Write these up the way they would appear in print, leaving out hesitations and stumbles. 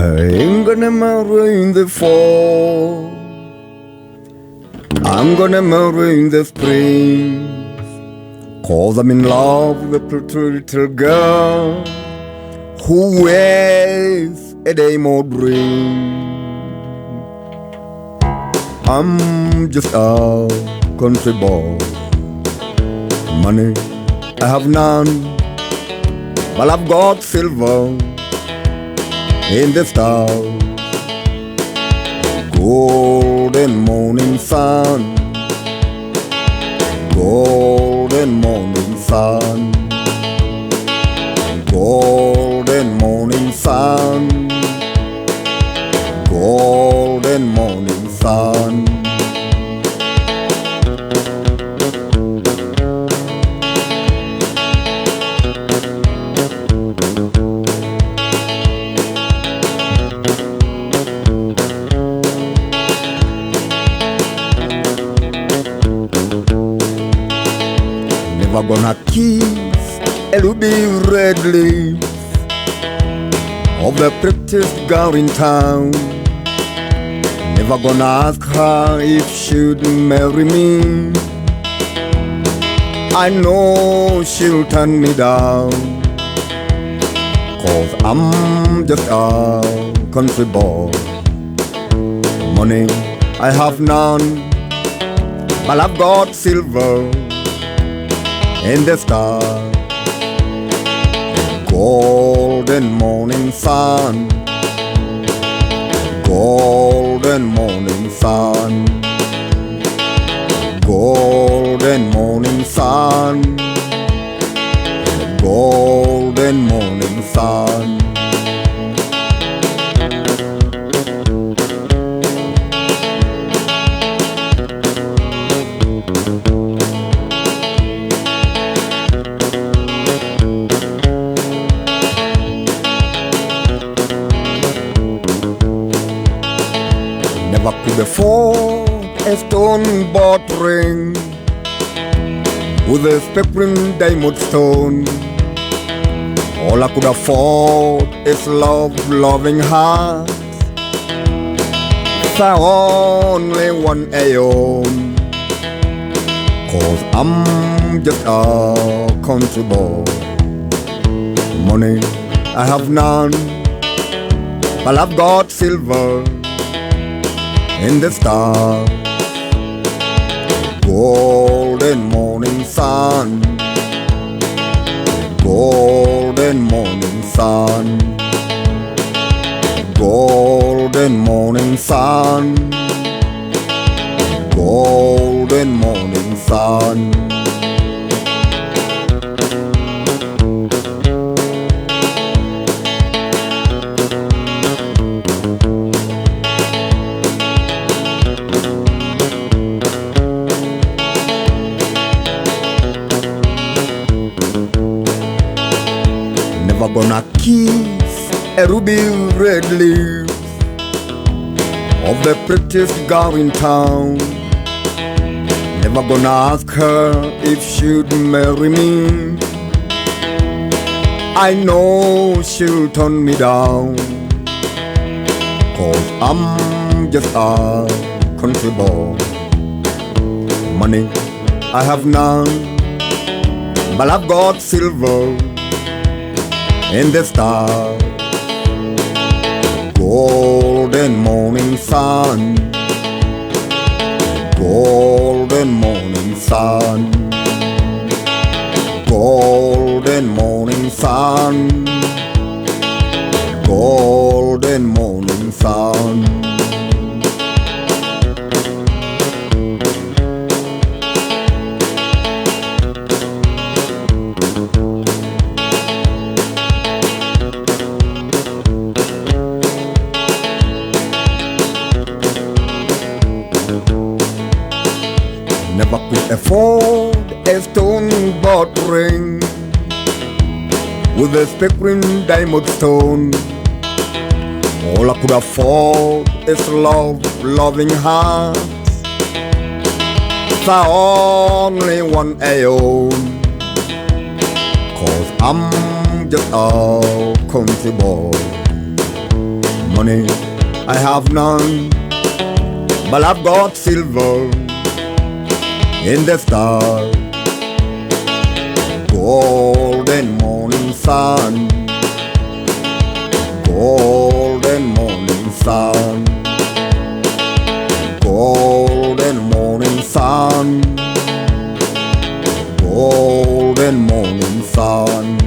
I ain't gonna marry in the fall. I'm gonna marry in the spring. 'Cause I'm in love with a pretty little girl who wears a diamond ring. I'm just a country boy. Money I have none, but I've got silver in the stars. Golden morning sun, golden morning sun, golden morning sun, golden morning sun. Never gonna kiss a ruby red lips of the prettiest girl in town. Never gonna ask her if she'd marry me. I know she'll turn me down, 'cause I'm just a country boy. Money I have none, but I've got silver in the stars. Golden morning sun, golden morning sun, golden morning sun, golden morning sun. Never could afford a stone-bought ring with a sparkling diamond stone. All I could afford is love, loving heart. It's the only one I own, 'cause I'm just a country boy. Money I have none, but I've got silver in the stars. Golden morning sun, golden morning sun, golden morning sun, golden morning sun. Never gonna kiss a ruby red lips of the prettiest girl in town. Never gonna ask her if she'd marry me. I know she'll turn me down, 'cause I'm just a country boy. Money I have none, but I've got silver in the stars. Golden morning sun, golden morning sun, golden morning sun, golden morning sun. Never could afford a stone-bought ring with a sparkling diamond stone. All I could afford is love, loving heart. It's the only one I own, 'cause I'm just a country boy. Money I have none, but I've got silver in the star. Golden morning sun, golden morning sun, golden morning sun, golden morning sun.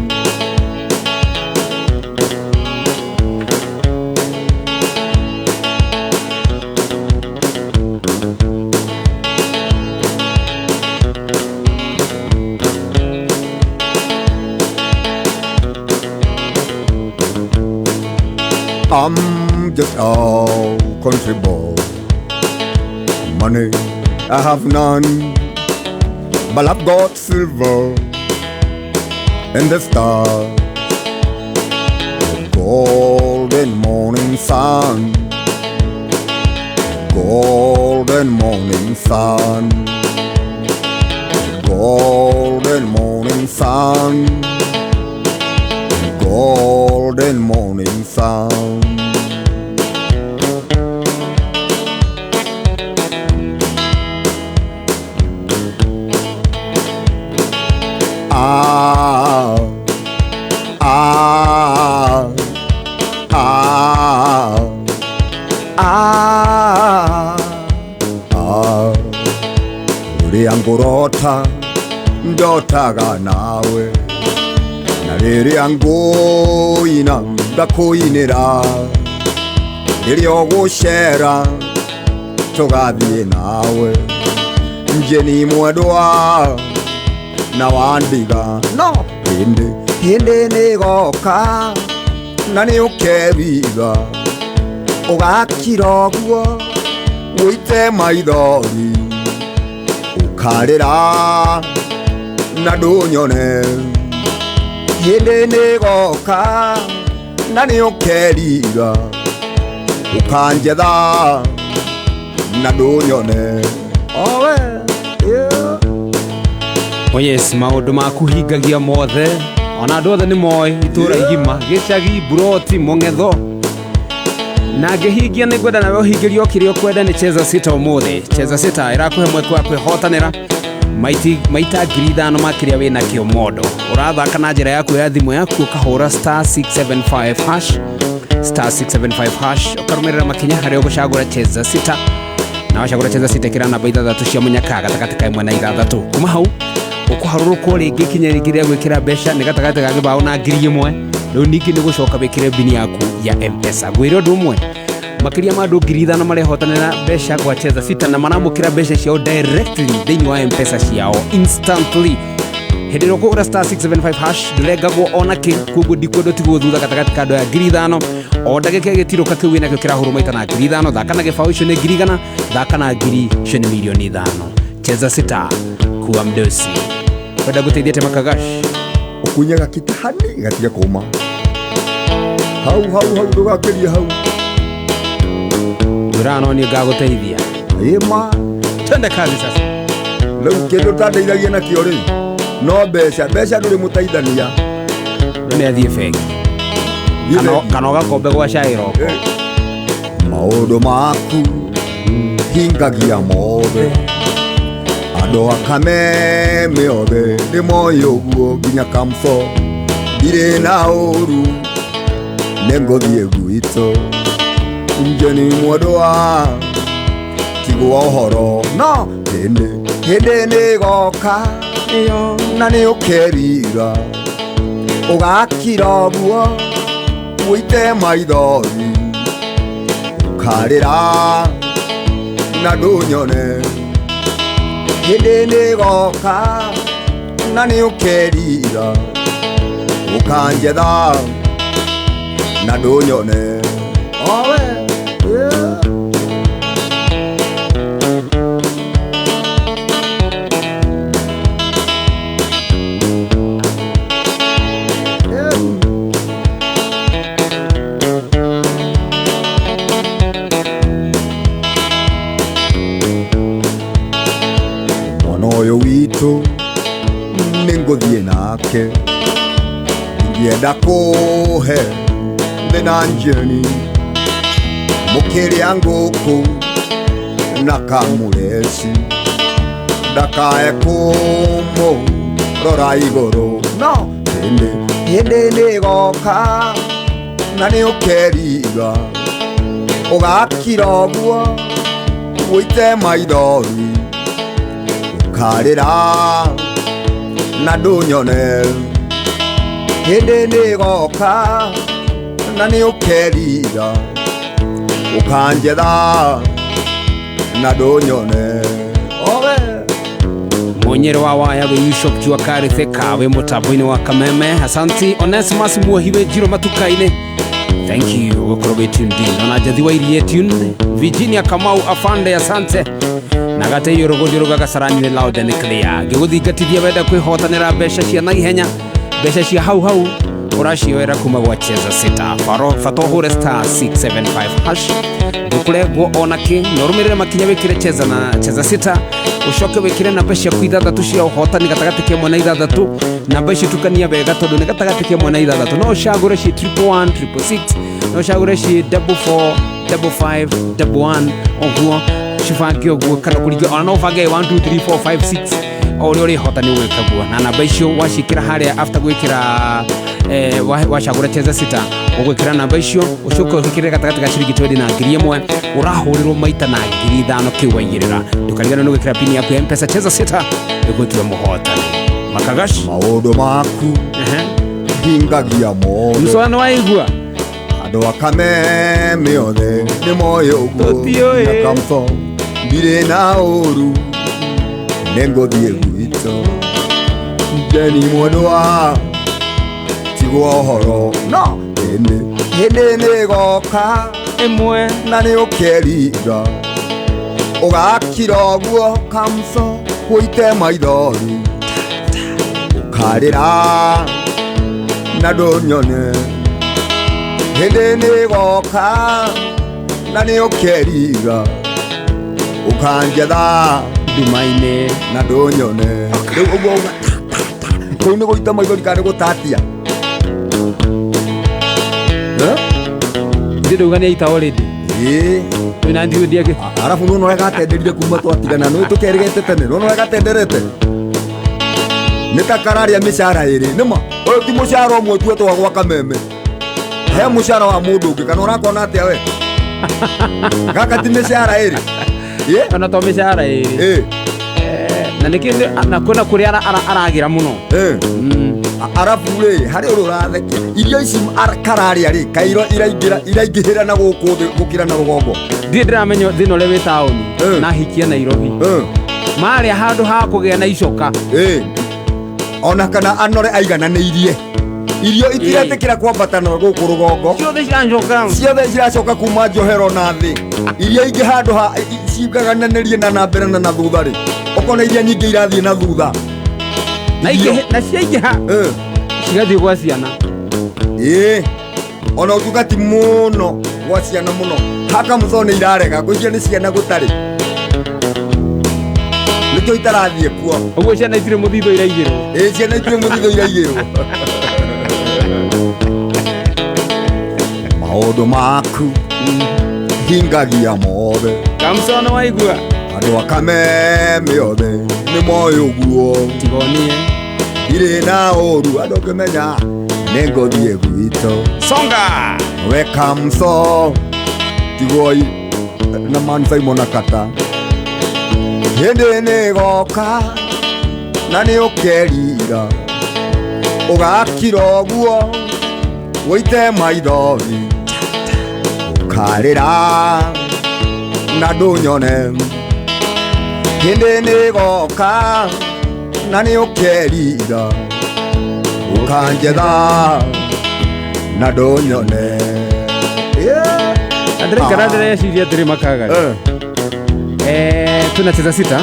I'm just a country boy. Money I have none, but I've got silver in the stars. The golden morning sun, golden morning sun, golden morning sun, golden morning sun. Ah, ah, ah, ah, ah. Rĩrĩa ngũrota ndotaga nawe, na rĩrĩa ngũina ngakũinĩra, rĩrĩa ũgũcera tũgathiĩ nawe, Njeni mwendwa na wandiga no hĩndĩ hĩndĩ nĩgoka na nĩũkebiga ũgakira ũguo ũite maithori ũkarĩra na ndũnyone hĩndĩ nĩgoka na nĩũkeriga ũkanjetha na ndũnyone owe yeah. Oh yes, maũndũ maku hingagia mothe ona andũ othe nĩ moĩ itũra igima gĩcagi buroti mũng'etho na ngĩhingia nĩ ngwenda nawe ũhingĩrio kĩrĩa ũkwenda nĩ Cheza Sita ũmũthĩ. Cheza Sita ĩrakũhe mweke wa kwĩhotanĩra maita 5,000 ma kĩrĩa wĩ nakĩo mondo. Ũrathaka na njĩra ya kuoya thimũ yaku ũkahũra star 675 hash star 675 hash ũkarũmĩrĩra makinya harĩa ũgũcagũra Cheza Sita na wacagũra Cheza Sita ĩkĩra namba ithathatũ cia mũnyaka gatagatĩ ka ĩmwe na ithathatũ. Kuma hau ũkũharũrũkwo rĩngĩ ikinya rĩngĩ rĩa gwĩkĩra mbeca nĩ gatagatĩ ga gĩbaũ na 1,000. Rĩu ningĩ nĩ gũcoka wĩkĩre mbini yaku ya M-Pesa. Ngwĩre ũndũ ũmwe, makĩria ma andũ 5,000 marehotanĩra mbeca gwa Cheza Sita na maramũkĩra mbeca ciao directly thĩinĩ wa M-Pesa ciao instantly. Hĩndĩ ĩrĩa ũkũhũra star 675 hash ndũrengagwo ona kĩ, koguo ndikwenda ũtigwo thutha gatagatĩ ka andũ aya 5,000. O ndagĩka ĩgĩtirũka kĩu wĩnakĩo kĩrahũrwo maita na 5,000. Thaka na gĩbaũ icio nĩ 100,000, thaka na ngiri icio nĩ 5,000,000. Cheza Sita kuwa mdosi. Kwenda gũteithia tema kagash ũkunyaga kitahani gatige kũma hau hau hau ndũgakĩrie hau ndũraga no niĩ ngagũteithia ĩma twende kazi sasa. Rĩu kĩndũ ũtandeithagia nakĩo rĩ no mbeca mbeca ndũrĩ mũteithania no nĩ athiĩ bengi kana ũgakombe gwa cai roko. Maũndũ maku hingagia mothe andũ a Kameme othe nĩ moĩ ũguo nginya Kamso ndirĩ na ũru nĩ ngũthiĩ gwitũ Njeni mwendwa tigwo ũhoro no hĩndĩ hĩndĩ nĩgoka na nĩũkerira ũgakira ũguo ũite maithori ũkarĩra na ndũnyone hĩndĩ nĩgoka na nĩũkerira ũkanjetha na ndũnyone owe yeah. Mwana ũyũ witũ nĩngũthiĩ nake ingĩenda kũhe thĩna Njeni Mũkĩrĩa ngũkũ na kamũreci ndakae kũmũrora igũrũ no hĩndĩ hĩndĩ nĩgoka na nĩ ũkeriga ũgakira ũguo ũite maithori ũkarĩra na ndũnyone hĩndĩ nĩgoka na nĩ ũkerira ũkanjetha na ndũnyone owe. Munyero wa waya wĩ Bishop Jua Kari Thika wĩ mũtambo-inĩ wa Kameme. Asanti Onesmus Muohi wĩ Njiro matuka-inĩ, thank you gũkorwo wĩ tuned in. Ona Njathi wa Irie tuned, Virginia Kamau afande, asante na gateio rũgũthi rũga Kasarani loud and clear. Ngĩgũthingatithia wenda kwĩhotanĩra mbeca cia naihenya, mbeca cia hau hau ũracioera kuma gwa Cheza Sita. Faro bata ũhũre *675# ndũkũrengwo ona kĩ, na ũrũmĩrĩre makinya wĩkĩre cheza na Cheza Sita, ũcoke wĩkĩre namba ciaku ithathatũ cia ũhotani gatagatĩ ka ĩmwe na ithathatũ. Namba icio tukania wega tondũ nĩ gatagatĩ ka ĩmwe na ithathatũ. No ũcagũre ci 111 666, no ũcagũre ci 44 55 11 ũguo cibange ũguo, kana kũringa ona no ũbange 1 2 3 4 5 6, o ũrĩa ũrĩhota nĩ ũgwĩka guo. Na namba icio waciĩkĩra harĩa after gwĩkĩra wacagũra Cheza Sita, ũgwĩkĩra namba icio ũcoke ũhĩkĩrĩre gatagatĩ ka ciringi 20 na 1,000, ũrahũrĩrwo maita na 5,000 kĩu waigĩrĩra. Ndũkariganĩrwo nĩ gwĩkĩra pini yaku ya Mpesa. Cheza Sita ĩgũtua mũhotani makagash. Maũndũ maku hingagia mothe. Mswana nĩ waigua. Andũ a Kameme othe nĩ moĩ ũguo. Tũtiũĩ. Na Kamso ndirĩ na ũru nĩngũthiĩ gwitũ Jeni mwendwa tigwo ũhoro no hĩndĩ hĩndĩ nĩgoka ĩmwe na nĩ ũkerira ũgakira ũguo Kamso ũite maithori ũkarĩra na ndũnyone hĩndĩ nĩgoka na nĩ ũkerira ũkanjetha nduma-inĩ na ndũnyone. Rĩu ũguo uga ta, ta, ta. Kũu nĩ gũita maithori kana nĩ gũtatia? Eh? Ndĩ ndauga nĩ aita already. Ĩĩ. Wĩna ndiũ ndiake. Arabu nĩwona ũrĩa gatenderire kuma twatigana, nĩ tũkerĩgete tene, nĩwona ũrĩa gatenderete nĩ ta kararĩa mĩcara ĩrĩ nĩma. Ũyũ ti mũcara ũmwe tuetwo gwa Kameme, he mũcara wa mũndũ ũngĩ, kana ũrakona atĩa we? Gaka ti mĩcara ĩrĩ? Ĩ? Ona to mĩcara ĩrĩ. Ĩ. Na nĩkĩ na kwĩna kũrĩa aragĩra mũno. Ĩ. Arabu rĩ harĩ ũrĩa ũrathekia irio ici kararĩa rĩ kairo iraingĩra iraingĩhĩra na gũkũ thĩ gũkĩra na rũgongo. Ndirĩ ndĩramenya thĩna ũrĩa wĩ taũni na hikia Nairobi marĩa handũ ha kũgĩa na icoka. Ĩ. Ona kana anore aigananĩirie irio itiretĩkĩra kwambata na gũkũ rũgongo. Ciothe cirancoka. Ciothe ciracoka kuma njohero na thĩ, iria ingĩ handũ ha cigagananĩrie na mbere na thutha rĩ, ũkona iria nyingĩ irathiĩ na thutha. Na na ciaingĩha cigathiĩ gwa ciana. Ĩ, ona ũtungati mũno gwa ciana mũno haka mũtho nĩ irarega ngwĩciria nĩ ciana gũtarĩ nĩkĩo itarathiĩ kuo. Ũguo ciana itirĩ mũthithũ iraigĩrwo. Ĩ, ciana itirĩ mũthithũ iraigĩrwo. Maũndũ maku hingagia mothe. Kamsono waigua. Andũ a Kameme othe nĩ moĩ ũguo. Tigonie. Ndirĩ na ũru andũ ngĩmenya nĩ ngũthiĩ gwitũ. Songa. We Kamso tigwoi na man Simon Akata hĩndĩ nĩgoka na nĩ ũkerira ũgakira ũguo ũite maithori ũkarĩra na ndũnyone hĩndĩ nĩgoka na nĩ ũkerira ũkanjetha na ndũnyone. Yeah. Ndĩraikara ndĩreciria atĩrĩ makaga. Tuna Cheza Sita.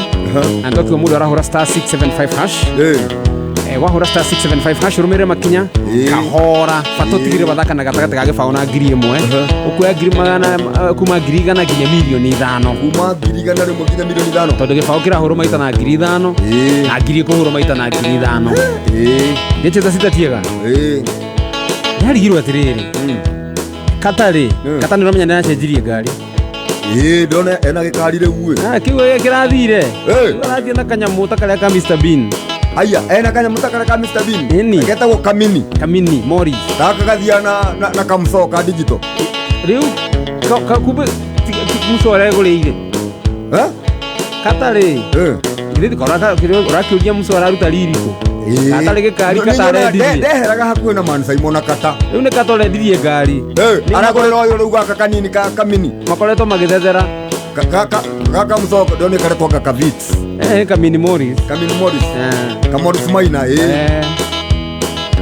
Andokiwa mũndũ arahũra *675#. Wahũra *675# ũrũmĩrĩre makinya kahora bata ũtigĩrĩre wathaka na gatagatĩ ga gĩbaũ na 1,000. Ũkuoya ngiri magana kuma 100,000 nginya 5,000,000. Kuma 100,000 nginya 5,000,000. Tondũ gĩbaũ kĩrahũrwo maita na 5,000 na ngiri ĩkũhũrwo maita na 5,000. Nĩ Cheza Sita tiega. Ndarigirwo atĩrĩrĩ. Katarĩ. Mm. Kata nĩ ũramenya nĩ aracenjirie ngari. Ĩĩ, ndona ena gĩkari rĩu ĩ. Ah, kĩu gĩkĩ kĩrathire. Eh. Rĩu arathiĩ na kanyamũ ta karĩa ka Mr Bean. Aya, ena kanyamũ ta karĩa ka Mr Bean. Ĩni. Getagwo kamini. Kamini Morris. Gaka gathia na kamũco ka digital. Rĩu kumbe muco aregũrĩire. Eh? Katarĩ. Eh. Githĩ ũrakĩũria muco araruta riri kũ? Ĩĩ. Gatarĩ gĩkari Nĩ kata nyonaga arendirie. ndeheraga hakuhĩ na Man Simon na kata. Rĩu nĩ kata ũrendirie ngari. Eh, Nĩ aragũrĩra ũyũ rĩu gaka kanini ka kamini. Makoretwo magĩthethera. Gaka mũco ndone karetwo gaka Vitz. Eh, Kamini Morris. Kamini Morris. Eh. Kamorris Maina ĩĩ. Eh.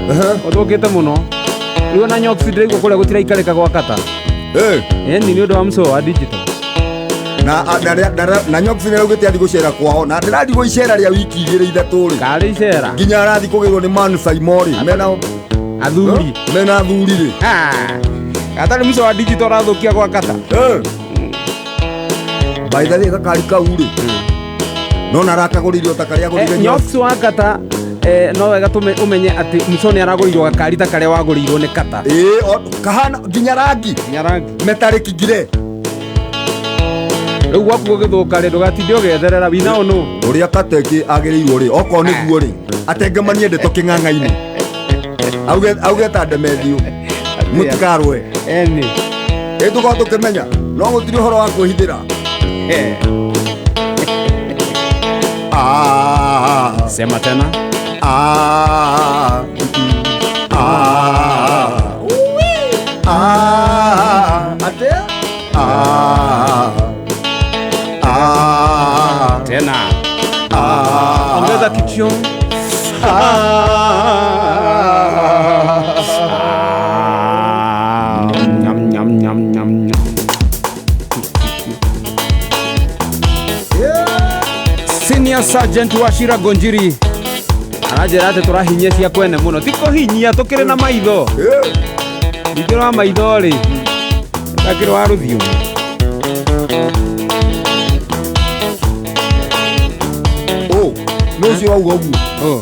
Ehe. Ũthũkĩte mũno. Rĩu ona nyox ndĩraigua kũrĩa gũtiraikarĩka gwa kata. Eh. Ĩni nĩ ũndũ wa muco wa digital. Na nyox nĩ araugĩte athiĩ gũcera kwao na ndĩrathiĩ icera rĩa wiki igĩrĩ ithatũ rĩ. Karĩ icera. Nginya arathiĩ kũgĩrwo nĩ Man Simon rĩ. Mena Athuri. mena athuri rĩ. Ah. Gatarĩ muco wa digital ũrathũkia gwa kata. Eh. By the way gakari kau rĩ. Nona arakagũrĩire o ta karĩa agũrire Nyox. Nyox wa kata no wega ũmenye atĩ muco nĩ aragũrĩirwo gakari ta karĩa wagũrĩirwo nĩ kata. Ĩĩ, kahana nginya rangi. Nginya rangi. Metallic grey. Rĩu gwaku gũgĩthũka rĩ ndũgatinde ũgetherera wina ũnũ. Ũrĩa kateki agĩrĩirwo rĩ okorwo nĩguo rĩ atengemanie ndeto kĩng'ang'a-inĩ auge ta ndemethiũ mũtikarũe. Eni. Ĩ tũkorwo tũkĩmenya no gũtirĩ ũhoro wa kwĩhithĩra. Ah, Sema tena. ah, ah, ah, atĩa? Ah, ah, Tena. ah. Ongeza kichio. Ah. Nyam nyam nyam nyam nyam. Senior Sergeant Wachira Gonjiri aranjĩra atĩ tũrahinyia cia kwene mũno ti kũhinyia tũkĩrĩ na maitho ningĩ wa maitho rĩ ndakĩrĩ wa rũthiomi. Ũ, nĩ ũcio wauga ũguo Oh.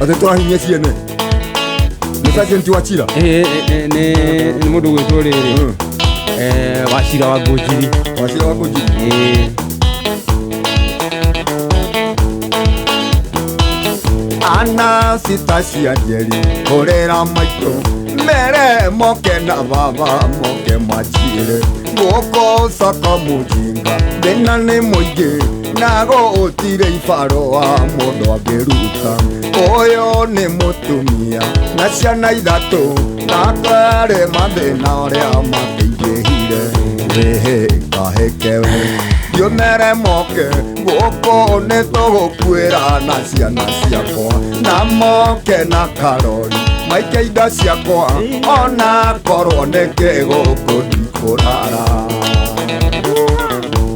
atĩ tũrahinyia ciene nĩ Sergeant Wachira. Nĩ mũndũ gwĩtwo rĩrĩ Wachira wa Ngũnjiri. Wachira wa Ngũnjiri. Ĩĩ. Ana sita cia njeri kũrĩra maitũ mere moke na baba moke manjĩre gũkũ soko mũjinga thĩna nĩ mũingĩ na gũtirĩ ibarũa mũndũ angĩruta ũyũ nĩ mũtumia na ciana ithatũ na kwarĩ mathĩna ũrĩa makĩingĩhire wĩhĩkahĩke we ndiũmere moke gũkũ nĩ tũgũkuĩra na ciana ciakwa na moke na karori maike indo ciakwa ona korwo nĩ kĩgũkũ ndikũrara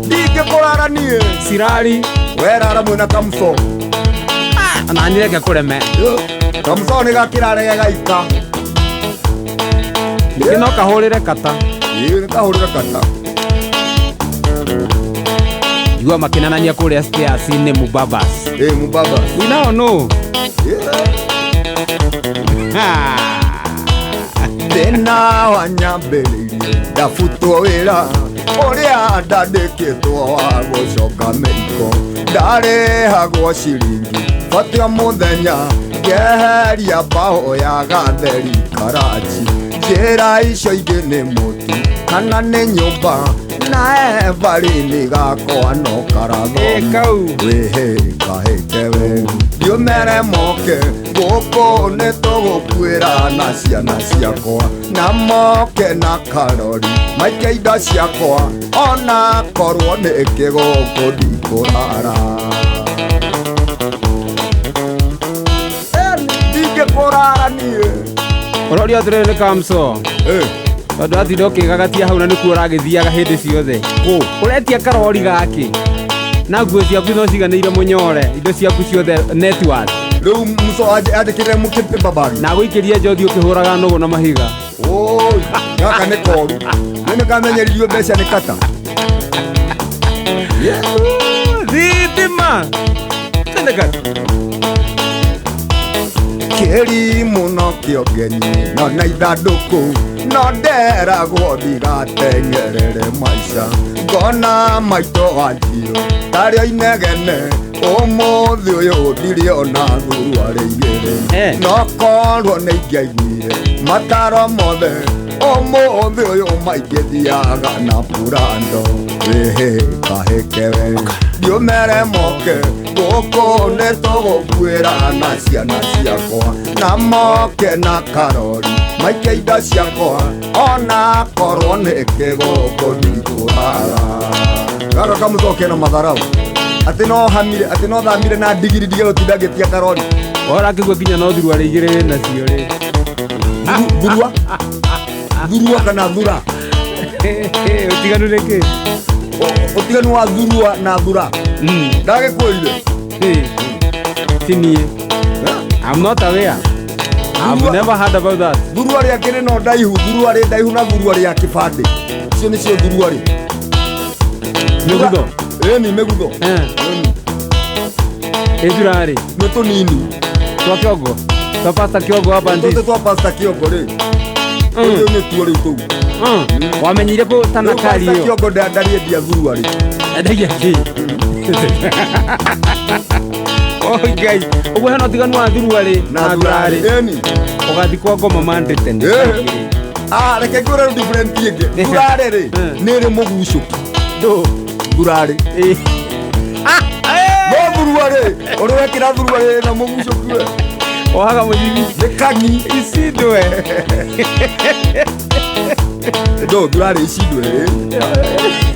ndingĩkũrara niĩ. Sirari. Werara mwĩna kamũco. Ona niĩ reke kũreme. Kamũco nĩ gakĩrarege gaika. Ningĩ no kahũrĩre kata. Ĩĩ, nĩ kahũrĩre kata. Njigua makĩnanania kũrĩa stairs-inĩ Mubabas. Ĩĩ, Mubabas. We now know. Thĩna wanyambĩrĩirie ndabutwo wĩra ũrĩa ndandĩkĩtwo wa gũcoka mĩiko ndarĩhagwo ciringi bati o mũthenya ngeheria mbaũ ya gatheri karachi njĩra icio ingĩ nĩ mũtu kana nĩ nyũmba na ebarĩ gakwa no karathoma Kau. wĩhĩkahĩke we ndiũmere moke gũkũ nĩ tũgũkuĩra na ciana ciakwa na moke na karori maike indo ciakwa ona korwo nĩ kĩgũkũ ndikũrara ndingĩkũrara niĩ. Ũroria atĩrĩrĩ nĩ kamco. Tondũ atinda ũkĩgagatia hau na nĩkuo ũragĩthiaga hĩndĩ ciothe. Kũ? Ũretia karori gakĩ na nguo ciaku no ciganĩire mũnyore indo ciaku ciothe network. Rĩu mũco andĩkĩrĩre mũkĩpĩpa bagi. Na gũikĩria njothi ũkĩhũraga nũgũ na mahiga. Oi, gaka nĩ koru. Nĩ nĩkamenyeririo mbeca nĩ kata. Thitima. Tendeka. Kĩri mũno kĩongenyi no na ithandũkũ No nderagwo ndigateng'erere maica ngona maitũ wanjirũ tarĩ inegene ũmũthĩ ũyũ ndirĩ ona thuruarĩ igĩrĩ no korwo nĩ ingĩaiguire mataro mothe ũmũthĩ ũyũ maingĩthiaga na purando wĩhĩkahĩkewe ndiũmere moke gũkũ nĩ tũgũkuĩra na ciana ciakwa na moke na karori maike indo ciakwa ona korwo nĩ kĩgũkũ ndikũrara gaka kamũcoke na matharau atĩ no hamire atĩ no thamire na ndigiri ndige gũtinda ngĩtia karori ora kĩgua nginya no thuruarĩ igĩrĩ nacio rĩ thurua thurua kana thura ũtiganu nĩ kĩ ũtiganu wa thurua na thura ndagĩkwĩrire ti niĩ I'm not aware. I've never heard about that. Thurua rĩa kĩrĩ no ndaihu thurua rĩ ndaihu na thurua rĩa kĩbandĩ icio nĩcio thurua rĩ mĩgutho ĩni mĩgutho ĩ thurarĩ nĩ tũnini twa kĩongo twa pasta kĩongo hapa ndisi tũtũ twa pasta kĩongo rĩ rĩu nĩ tuo rĩu tũu wamenyire kũ tanakari ĩyo kĩongo ndarĩendia thurua rĩ endagia kĩ Oi Ngai ũguo hena ũtiganu wa thuruarĩ na thurarĩ ĩni ũgathi kwa ngoma mandĩte nĩ reke ngwĩre rĩu different ĩngĩ thurarĩ rĩ nĩ ĩrĩ mũgucũki ndũ thurarĩ no thuruarĩ ũrĩ wekĩra thuruarĩ na mũgucũki we ohaga mũcibi nĩ kang'i ici ndwe ndũ thurarĩ ici ndwe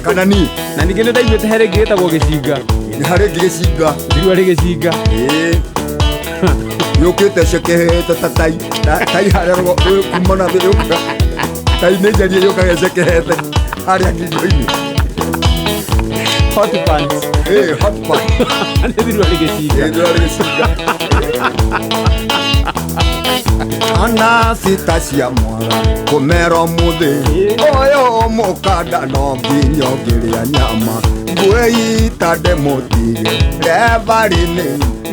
kana ni na ningĩ nĩ ndaiguĩte harĩ ĩngĩ ĩtagwo gĩcinga nĩ harĩ ĩngĩ gĩcinga thuruarĩ gĩcinga yũkĩte cekehete ta tai tai harĩa kuma na thĩ yũkaga tai nĩ njarie yũkaga ĩcekehete harĩa ngingo-inĩ hot pants hot pants nĩ thuruarĩ gĩcinga thuruarĩ gĩcinga ana sita cia mwara kũmera mũthĩ ũyũ mũkanda no nginya ũngĩrĩa nyama ngwĩita ndĩmũtige rebarĩ-inĩ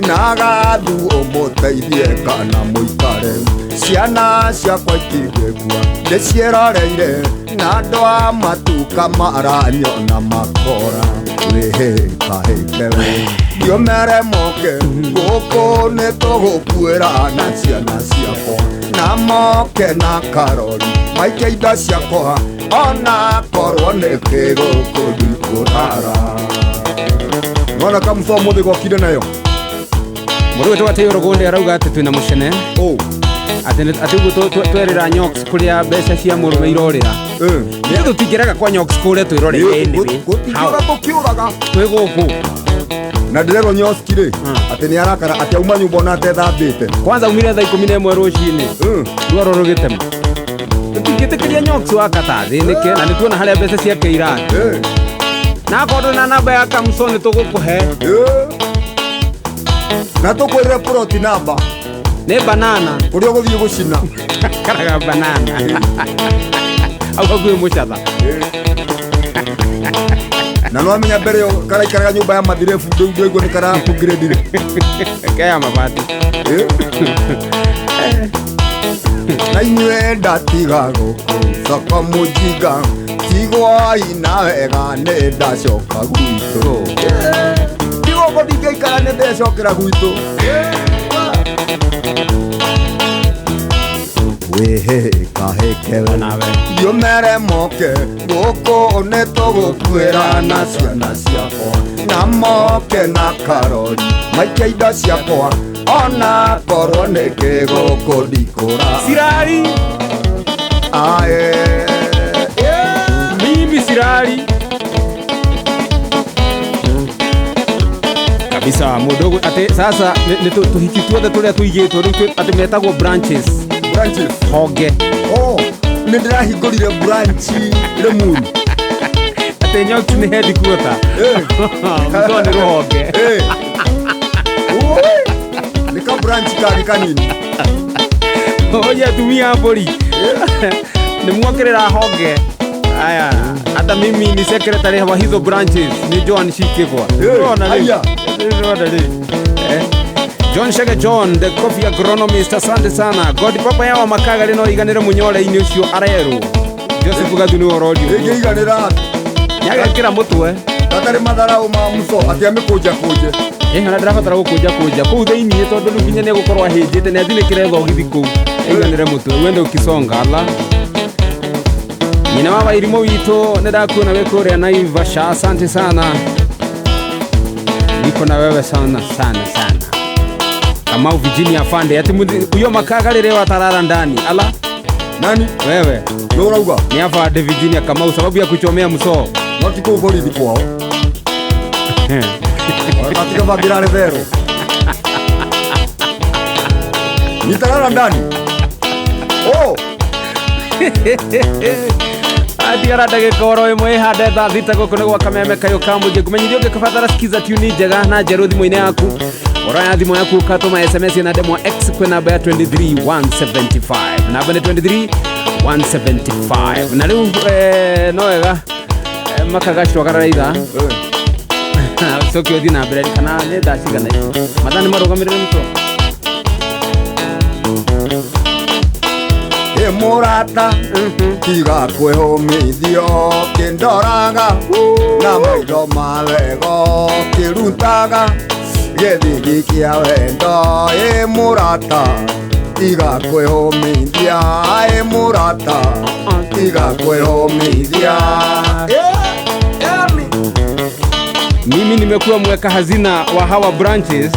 na gathu ũmũteithie kana mũikare ciana ciakwa itingĩkua ndĩciĩroreire na andũ a matuka maranyona makora wĩhĩkahĩkewe ndiũmere moke gũkũ nĩ tũgũkuĩra na ciana ciakwa na moke na karori maike indo ciakwa ona korwo nĩ kĩgũkũ ndikũrara nona kamũtho mũthĩ gokire nayo mũndũ wĩtwo atĩ Rũgũndĩ arauga atĩ twĩna mũcene atĩ atĩ ũguo twerĩra Nyox kũrĩa mbeca cia mũrũme irorĩra nĩ tũtingĩrega kwa Nyox kũrĩa twĩrore anyway gũtingĩũra tũkĩũraga twĩ gũkũ na ndĩrerwo Nyoski rĩ atĩ nĩ arakara atĩ auma nyũmba ona atethambĩte kwanza umire thaa 11 rũcinĩ rwaro rũgĩtema tũtingĩtĩkĩria Nyox wakata athĩnĩke na nĩ tuona harĩa mbeca ciake irathiĩ na akorwo na namba ya Kamso nĩ tũgũkũhe na tũkwĩrĩre plot namba nĩ banana kũrĩa ũgũthiĩ gũcina karaga banana au hakuhĩ mũcatha na no amenya mbere ĩyo karaikaraga nyũmba ya mathirebu rĩu ndĩraigua nĩ kara upgrade keya mabati na inyuĩ ndatiga gũkũ soko mũjinga tigwai na wega nĩ ndacoka gwitũ ndigũkũ ndingĩikara nĩ ndecokera gwitũ wĩhĩkahĩkewe ndiũmere moke gũkũ nĩ tũgũkuĩra na ciana ciakwa na moke na karori maike indo ciakwa ona korwo nĩ kĩgũkũ ndikũra sirari ae mimi sirari kabisa mũndũ atĩ sasa nĩ tũhiki tuothe tũrĩa tũigĩtwo rĩu atĩ metagwo branches branches honge oh nĩ ndĩrahingũrire branch Limuru atĩ Nyox nĩ headquarter mũtho nĩ rũhonge nĩ ka branch kangĩ kanini oye atumia a mbũri nĩ muongerera honge aya hata mimi ni secretary wa hizo branches ni Joan Shikigwa. Unaona rĩu. Unaona rĩu. John Shege John the coffee agronomist, asante sana. God papa yao makaga rino iganire munyore-inĩ ũcio arerwo. Joseph Gathu nĩwe ũrorio. Ĩngĩiganĩra Nĩagekĩra mũtwe. Gatarĩ matharau ma muco atĩ amĩkũnjakũnje. Ĩ ona ndĩrabatara gũkũnja kũnja kũu thĩiniĩ tondũ rĩu nginya nĩegũkorwo ahĩnjĩte nĩathinĩkĩre thogithi kũu aiganĩre mũtwe wende ũkisonga ala. Nyina wa Wairimũ witũ nĩndakuona wĩ kũrĩa Naivasha, asante sana. Niko na wewe sana sana sana. Kamau Virginia afande ati huyo makaga rĩrĩa watarara ndani ala. Nani? Wewe. Nĩ ũrauga? Ni afande Virginia Kamau sababu ya kuchomea msoo. No ti kũu borithi kwao. Katika vabirare vero. Nitarara ndani. Oh. Atigara ndagĩka oro ĩmwe ĩhande thaa thita gũkũ nĩ gwa Kameme kayũ ka mũingĩ. Ngũmenyithia ũngĩkabatara skiza tune njega na njerũ thimũ-inĩ yaku, oroya thimũ yaku ũkatũma SMS na ndemwa X kwĩ namba ya 23175. Namba nĩ 23175. Na rĩu no wega makagacwagarara ithaa. Ũcoke ũthiĩ na mbere kana nĩ thaa cigana ici? Mathaa nĩ marũgamĩrĩre mũtwe. Ĩ mũrata tiga kwĩhũmithio kĩndoraga na maitho ma wego kĩrutaga gĩthigi kĩa wendo. Ĩ mũrata tiga kwĩhũmithia, ĩ mũrata tiga kwĩhũmithia. Mimi nimekuwa mweka hazina wa hawa branches.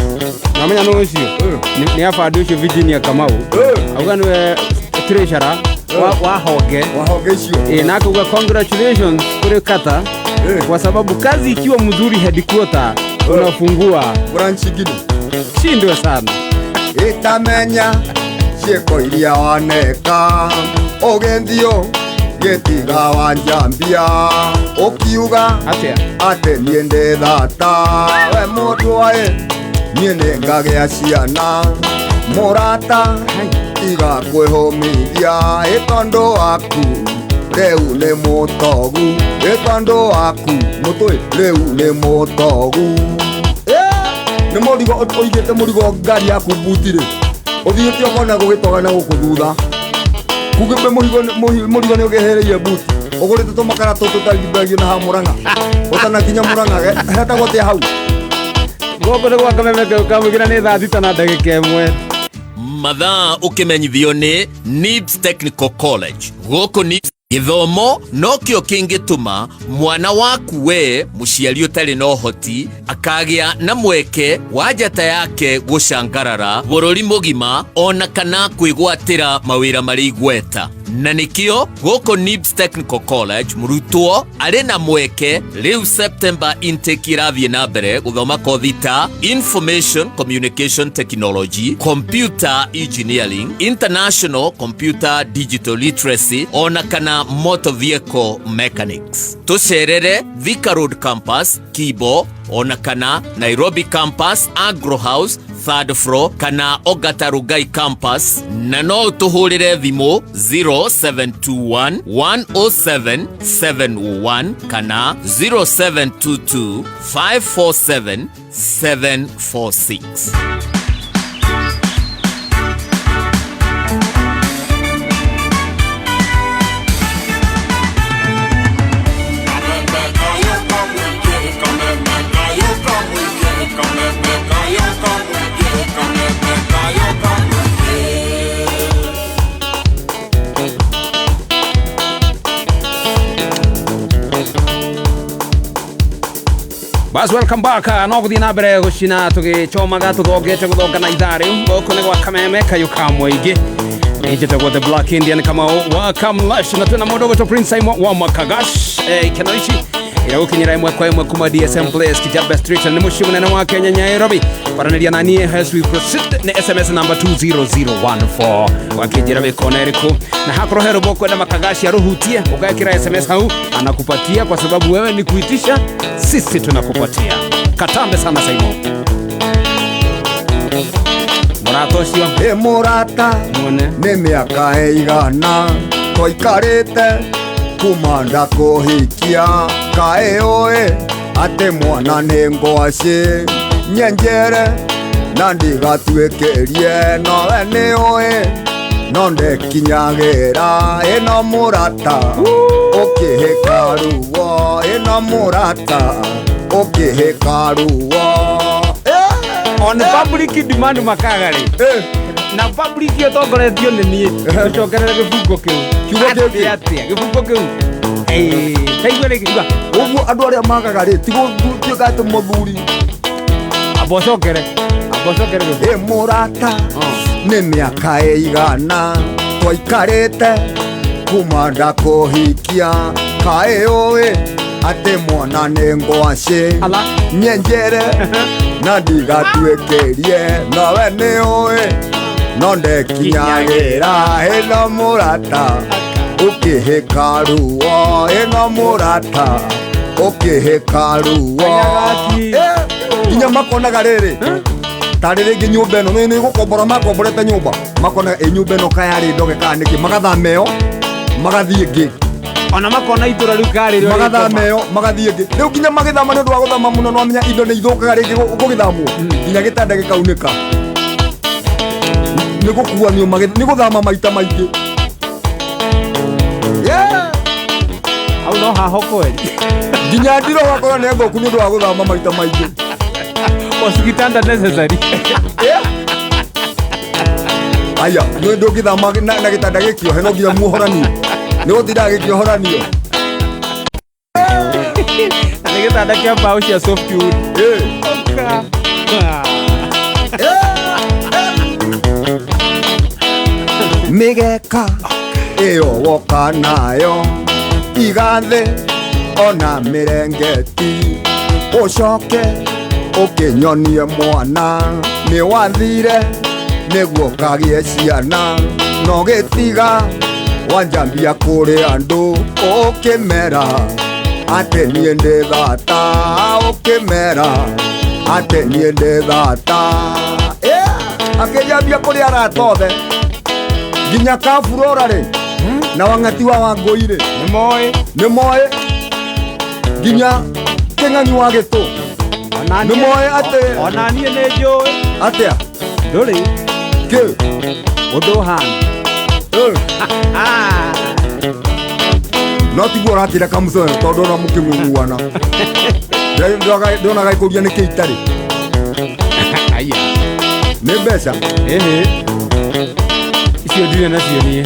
Namenya no ũcio nĩ afande ũcio Virginia Kamau. Auga nĩwe treasurer wa honge. Wa honge icio. Na akauga congratulations kuri kata kwa sababu kazi ikiwa mzuri headquarter unafungua branch ingine. Shindwe sana. Itamenya ciĩko iria waneka ũgĩthio gĩtiga wanjambia ũkiuga atĩa atĩ niĩ ndĩ thata we mũndũ aĩ niĩ nĩ ngagĩa ciana mũrata tiga kwĩhũmithia ĩ tondũ waku rĩu nĩ mũtogu ĩ tondũ waku mũtũĩ rĩu nĩ mũtogu. Nĩ mũrigo ũigĩte mũrigo ngari yaku mbuti-rĩ ũthiĩte ũkona gũgĩtoga na gũkũ thutha kugĩte mũrigo nĩ ũgĩhĩrĩire mbuti ũgũrĩte tũmakara tũtũ tũtarigithagio na ha Mũrang'a ũtanakinya Mũrang'a hetagwo atĩa hau? Gũkũ nĩ gwa Kameme kayũ ka mũingĩ na nĩ thaa thita na ndagĩka ĩmwe. Mathaa ũkĩmenyithio nĩ NIBS Technical College. Gũkũ NIBS gĩthomo nokĩo kĩngĩtũma mwana waku we mũciari ũtarĩ na ũhoti akagĩa na mweke wa njata yake gũcangarara bũrũri mũgima ona kana kwĩgwatĩra mawĩra marĩ igweta. Na nĩkĩo gũkũ NIBS Technical College mũrutwo arĩ na mweke rĩu September intake ĩrathiĩ na mbere gũthoma kothi ta Information Communication Technology, Computer Engineering, International Computer Digital Literacy ona kana Motor Vehicle Mechanics. Tũcerere Thika Road Campus, Kibo ona kana Nairobi Campus, Agro House, third floor kana Ogata Rugai Campus na no ũtũhũrĩre thimũ 0721 107 701 kana 0722 547 746. Bas, welcome back. No gũthiĩ na mbere gũcina tũgĩchomaga tũthongete gũthonga na ithaa rĩu gũkũ nĩ gwa Kameme kayũ ka mũingĩ. Njĩtagwo The Black Indian Kamau wa Kamlash na twĩna mũndũ ũgwĩtwo Prince Simon wa Makagash. Ikeno ici iragũkinyĩra ĩmwe kwa ĩmwe kuma DSM Place Kijabe Street nĩ mũciĩ mũnene wa Kenya Nairobi. Kwaranĩria na niĩ as we proceed nĩ SMS number 20014 wakĩnjĩra wĩ kona ĩrĩkũ na hakorwo he rũmbo ũkwenda Makagashi arũhutie ũgekĩra SMS hau anakupatia kwa sababu wewe ni kuitisha, sisi tunakupatia. Katambe sana Simon. Mũrata ũcio. Ĩ mũrata Muone. nĩ mĩaka ĩigana tũikarĩte kuma ndakũhikia kaĩ ũĩ atĩ mwana nĩ ngwacĩ nyenjere Na ndigatuĩkĩrie nowe nĩ ũĩ no ndekinyagĩra ĩno mũrata ũkĩhĩka ruo ĩno mũrata ũkĩhĩka ruo. On public demand makaga rĩ na public ĩtongoretio nĩ niĩ tũcokerere gĩbungo kĩu. Kiugo kĩu kĩ? Atĩa atĩa gĩbungo kĩu? Taigua rĩngĩ igua. Ũguo andũ arĩa magaga rĩ tigũtuĩka atĩ mũthuri. Amba ũcokere, amba ũcokere gĩbungo. Ĩ mũrata, nĩ mĩaka ĩigana twaikarĩte kuma ndakũhikia kaĩ ũĩ atĩ mwana nĩ ngwacĩ Ala. nyenjere na ndigatuĩkĩrie nowe nĩ ũĩ no ndekinyagĩra ĩno mũrata ũkĩhĩka ruo ĩno mũrata ũkĩhĩka ruo. Kanyagaki. Nginya makonaga rĩrĩ tarĩ rĩngĩ nyũmba ĩno nĩ gũkombora makomborete nyũmba makonaga ĩ nyũmba ĩno kayarĩ ndoge kana nĩkĩ magathama ĩyo magathiĩ ĩngĩ. Ona makona itũra rĩu karĩ rĩo magathama ĩyo magathiĩ ĩngĩ rĩu nginya magĩthama nĩ ũndũ wa gũthama mũno nĩwamenya indo nĩ ithũkaga rĩngĩ gũgĩthamwo nginya gĩtanda gĩkaunĩka nĩ gũkuanio nĩ gũthama maita maingĩ. Yeah! Hau no haho kweli. Nginya ndiro ũgakora nĩ thũku nĩ ũndũ wa gũthama maita maingĩ. Was gĩtanda necessary? Aya nĩ ndũngĩthama na gĩtanda gĩkĩohe no nginya muohoranio nĩ gũtindaga gĩkĩohoranio. Na nĩ gĩtanda kĩa mbaũ cia softwood. Oka. Mĩgeka ĩyo woka nayo igathĩ ona mĩrengeti ũcoke ũkĩnyonie mwana nĩ wathire nĩguo kagĩe ciana no gĩtiga wanjambia kũrĩ andũ ũkĩmera atĩ niĩ ndĩ thata ũkĩmera atĩ niĩ ndĩ thata. Akĩnjambia kũrĩ arata othe nginya kaburora rĩ na wang'ati wa Wangũi rĩ nĩ moĩ nĩ moĩ nginya kĩng'ang'i wa gĩtũ nĩ moĩ atĩ ona niĩ nĩ njũĩ atĩa ndũrĩ kĩ ũndũ ũhana. No tiguo ũratĩra kamũcoyo tondũ ona mũkĩng'ung'uana ndonaga ĩkũria nĩkĩ itarĩ. Aya. Nĩ mbeca. Ĩhĩ icio ndirĩ nacio niĩ.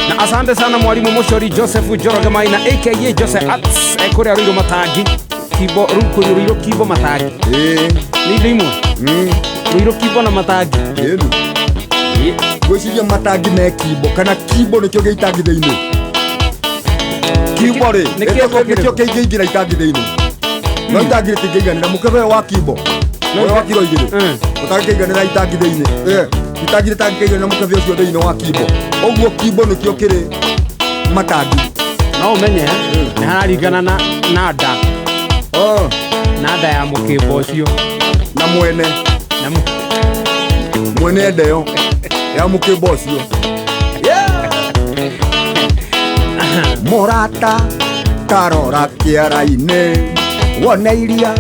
Na asante sana mwalimu Muchori Joseph Njoroge Maina aka Jose Arts kũrĩa Ruiru Matangi Kimbo rĩu Ruiru Kimbo Matangi. Nĩ indo imwe Ruiru Kimbo na Matangi. Ĩni ngwĩciria Matangi me Kimbo kana Kimbo nĩkĩo gĩ itangi thĩinĩ. Kimbo rĩ nĩkĩo kĩingĩingĩra itangi thĩinĩ no itangi rĩtingĩiganĩra mũkebe wa Kimbo ũrĩa wa kiro 2 ũtangĩiganĩra itangi thĩinĩ. Itangi rĩtangĩiganĩra mũkebe ũcio thĩinĩ wa Kimbo ũguo Kimbo nĩkĩo kĩrĩ Matangi. No ũmenye nĩ hararingana na nda na nda ya mũkĩmbo ũcio na mwene na mwene ndeo ya mũkĩmbo ũcio. Mũrata tarora kĩara-inĩ wone iria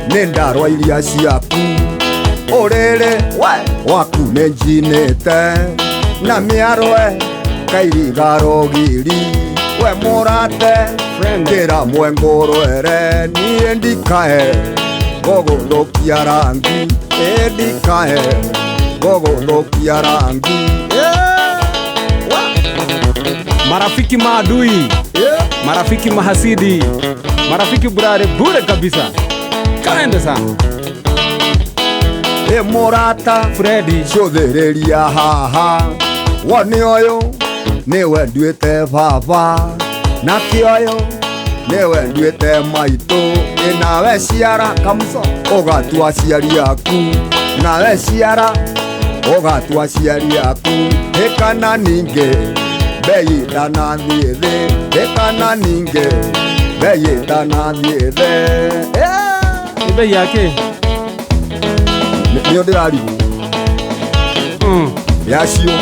nĩ ndarwa iria ciaku ũrĩrĩ waku nĩ njinĩte na mĩarwe kairiga rũgiri we mũrate kĩra mwengũrwere niĩ ndikae ngũgũthũkia rangi ĩ ndikae ngũgũthũkia rangi. Marafiki maadui, marafiki mahasidi, marafiki burare bure kabisa. Kaende sana. Ĩ mũrata Freddy cũthĩrĩria haha wone ũyũ nĩwe nduĩte baba na kĩoyũ nĩwe nduĩte maitũ ĩ nawe ciara kamũco ũgatua aciari aku nawe ciara ũgatua aciari aku ĩkana ningĩ bei ĩtanathiĩ thĩ ĩkana ningĩ bei ĩtanathiĩ thĩ. Nĩ bei ya kĩ? Nĩyo ndĩrarigwo yacio.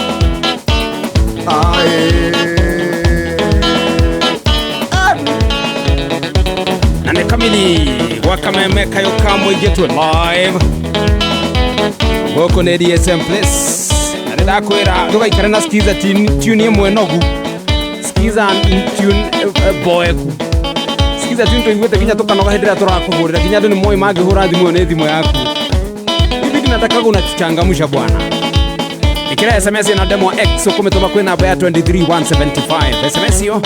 Na nĩ kamili Gwa kameme kayo ka mũingĩ twĩ live gũkũ nĩ DSM Place na nĩ ndakwĩra ndũgaikare na skiza tune ĩmwe nogu skiza tune boeku skiza tune tũiguĩte nginya tũkanoga hĩndĩ ĩrĩa tũrakũhũrĩra nginya andũ nĩ moĩ mangĩhũra thimũ ĩyo nĩ thimũ yaku. Hivi nataka unatuchangamsha bwana. Ikira SMS na demo X ukumituma kwi namba ya 23175. SMS iyo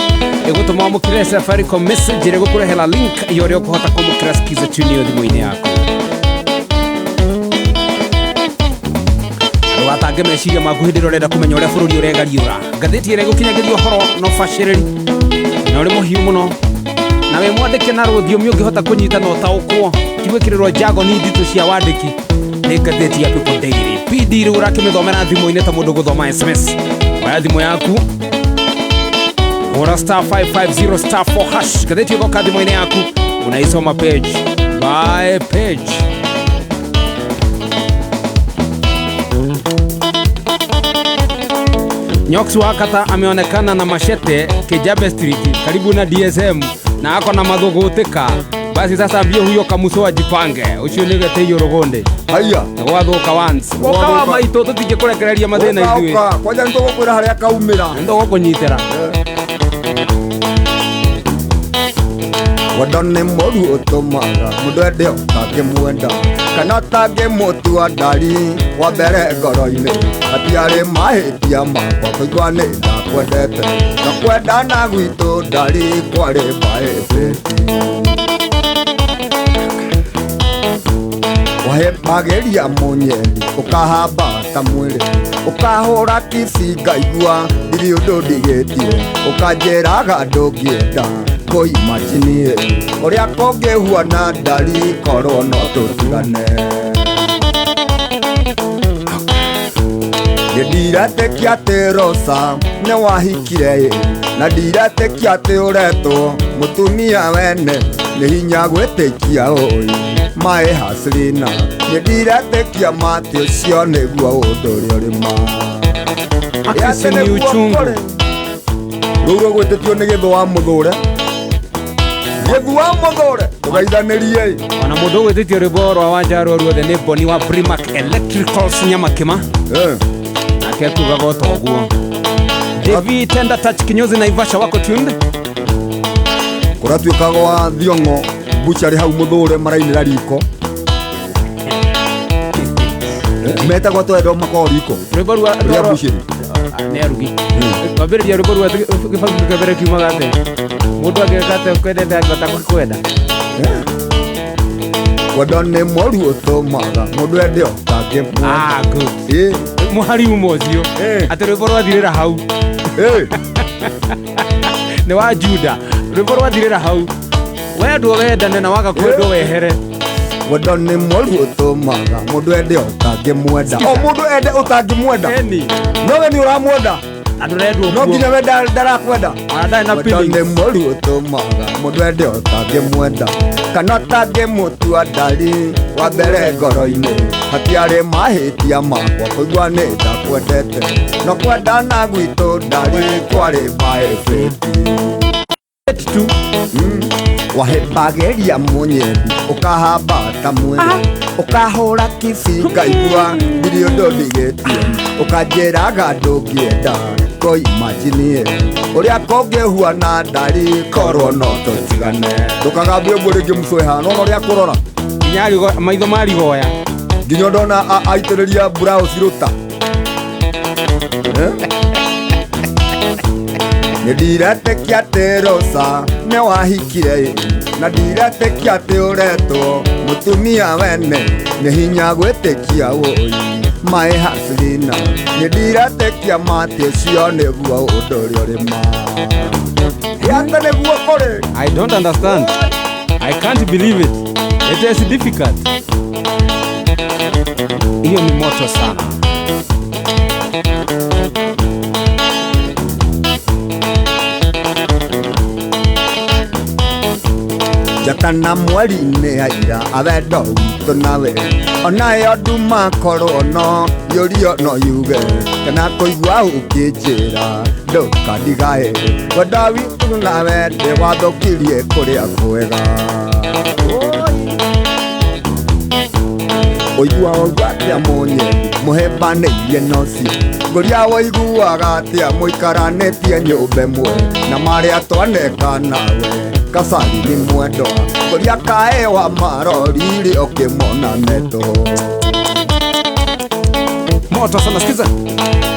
igutuma wamukire Safaricom message ĩrĩa ĩgũkũrehera link ya ũrĩa ũkũhota kwamũkĩra skiza tune ĩyo thimũ-inĩ yaku. Ndũgatange meciria maku hĩndĩ ĩrĩa ũrenda kũmenya ũrĩa bũrũri ũregariũra. Ngathĩti ĩrĩa ĩgũkinyagĩria ũhoro na ũbacĩrĩri na ũrĩ mũhiũ mũno na wĩ mwandĩke na rũthiomi ũngĩhota kũnyita na ũtaũkwo ti gwĩkĩrĩrwo jargon nditũ cia wandĩki nĩ ngathĩti ya People Daily. PD rĩu ũrakĩmĩthomera thimũ-inĩ ta mũndũ gũthoma SMS. Oya thimũ yaku hũra star 550 star 4 hash, ngathĩti ĩgoka thimũ-inĩ yaku unaisoma page by page. Nyox wa Kata ameonekana na machete Kijabe Street karibu na DSM na ako na mathugutika. Basi sasa ambie huyo kamuso ajipange ucio nĩ geteio rũgũndĩ. Haya gwathuka once woka wa maitũ tũtingĩkũrekereria mathĩna ithuĩ. Ũka kwanja nĩ tũgũkwĩra harĩa kaumĩra nĩ tũgũkũnyitĩra. Wendo nĩ mũru ũtũmaga mũndũ ende ũtangĩmwenda kana ũtangĩmũtua ndari wa mbere ngoro-inĩ hatiarĩ mahĩtia makwa kũigua nĩ ndakwendete na kwendana gwitũ ndari kwarĩ mahĩtĩti. Wahĩmbagĩria mũnyeri ũkahamba ta mwĩrĩ ũkahũra kici ngaigua ndirĩ ũndũ ndigĩtie ũkanjĩraga ndũngĩenda kũimajinie ũrĩa kũngĩhuana ndari korwo no tũtigane. Nĩ ndiretĩkia atĩ Rosa nĩ wahikire ĩ na ndiretĩkia atĩ ũretwo mũtumia wene nĩ hinya gwĩtĩkia ũĩ mae hasilina nĩ ndiretĩkia matĩ ũcio nĩguo ũndũ ũrĩa ũrĩ ma. Akisi ni uchungu. Rũu rũgwĩtĩtio nĩ gĩthũ wa mũthũre. Gĩthũ wa mũthũre tũgeithanĩrie. Ona mũndũ ũgwĩtĩtio rwĩmbo rwa Wanjarũ ruothe nĩ Boni wa Primark Electricals Nyamakĩma. Nake akugaga o ta ũguo. David Tender Touch kinyozi Naivasha wako tuned. Kũratuĩkaga wa Thiong'o bucharĩ hau mũthũre marainĩra riko. Metagwo twendwo makorwo riko. Rwĩmbo rwa Rĩa bucharĩ. Nĩ arugi. Wambĩrĩria rwĩmbo rwa gĩbabu kĩa mbere kiumaga atĩa? Mũndũ angĩka atĩa ũkwendete angĩhota gũkwenda? Wendo nĩ mũru ũtũmaga mũndũ ende ũtangĩmwenda. Ah, good. Mũhari uma ũcio. Atĩ rwĩmbo rwathirĩra hau. Nĩ wa Juda. Rwĩmbo rwathirĩra hau. Wendwo wendane na waga kwendwo wehere. Wendo nĩ mũru ũtũmaga mũndũ ende ũtangĩmwenda. O mũndũ ende ũtangĩmwenda. No we nĩ ũramwenda. Andũ rendwo No nginya we ndarakwenda. Ona ndarĩ na Wendo nĩ feelings. mũru ũtũmaga mũndũ ende ũtangĩmwenda kana ũtangĩmũtua ndari wa mbere ngoro-inĩ hatiarĩ mahĩtia makwa kũigua nĩ ndakwendete no kwendana gwitũ ndari kwarĩ mahĩtĩti. Wahĩmbagĩria mũnyendi ũkahamba ta mwĩrĩ ũkahũra kici ngaigua ndirĩ ũndũ ndigĩtie ũkanjĩraga ndũngĩenda kũimajinie ũrĩa kũngĩhuana ndari korwo no tũtigane. Ndũkagambie ũguo rĩngĩ mũcũe nona ũrĩa kũrora nginya maitho marigoya nginya ndona aitĩrĩria blouse rũta. Nĩ ndiretĩkia atĩ Rosa nĩ wahikire na ndiretĩkia atĩ ũretwo mũtumia wene nĩ hinya gwĩtĩkia ũi mae hasilina nĩ ndiretĩkia matĩ ũcio nĩguo ũndũ ũrĩa ũrĩ ma. Yate nĩguo kũrĩ. I don't understand. I can't believe it. It is difficult. Hiyo ni moto sana. Njata na mweri nĩ aira awendo witũ nawe onayo nduma korwo no yũrio no yuge kana kũigua ũkĩnjĩra ndũkandigae wendo witũ nawe ndĩwathũkirie kũrĩa kwega. Ũiguaga atĩa mũnyendi mũhĩmbanĩirie nocio ngũria ũiguaga atĩa mũikaranĩtie nyũmba ĩmwe na marĩa twaneka nawe Kasari nĩ mwendwa ngũria kaĩ wa marorire ũkĩmona metũ. Moto sana, sikiza.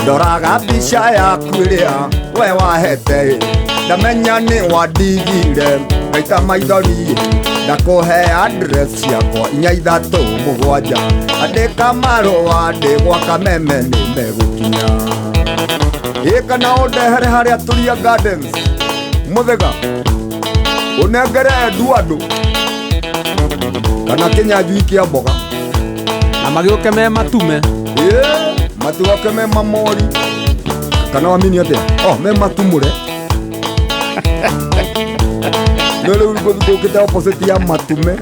Ndoraga mbica yaku ĩrĩa we wahete ndamenya nĩ wandigire ngaita maithori ndakũhe address ciakwa 4 3 7 andĩka marũa ndĩ gwa Kameme nĩ megũkinya. Ĩ kana ũndehere harĩa Turia Gardens mũthega ũnengere Eduardo kana kĩnyanjui kĩa mboga na magĩũke me matume. Ĩ matigoke me mamori kana wamini atĩa oh me matumũre no rĩu ngũkĩte opposite ya matume